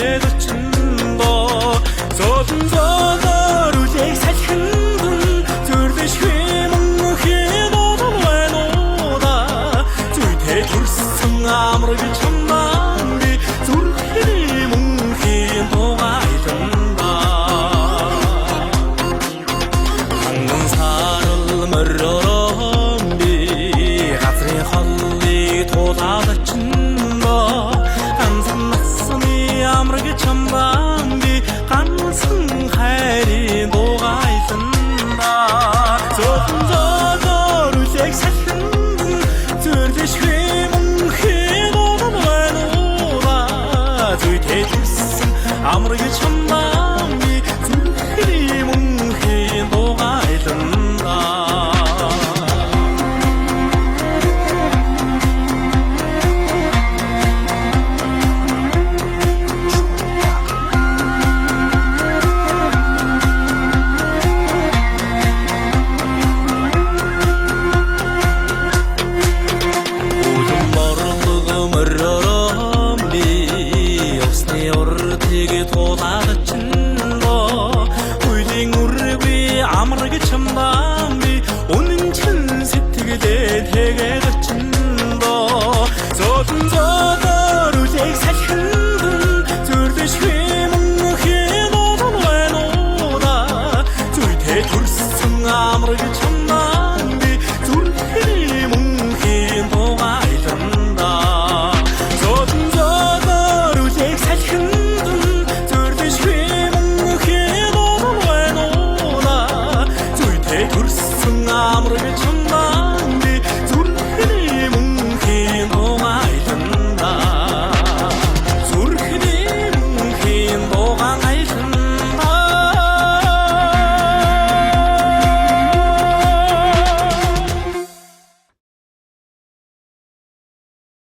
Зүйтэй очиндоо зөөлөн зөөлөөр үлээх салхинд зүрлэшгүй мөнхийн дуу байна уу да. Зүйтэй төрсөн амраг чамдаа би зүрхний мөнхийн дугайланда. Ханган сарал морьором би газрын холлыг тулаад очиндоо ганцхан насны амраг чамдаа би ганцхан хайрын дугайланда. Зөөлөн зөөлөөр үлээх салхинд зүрлэшгүй мөнхийн дуу байна уу да. Зүйтэй төрсөн амраг чамдаа би зүрхний мөнхийн дугайланда. Үлэн борлого морьором би усны уртыг тулаад.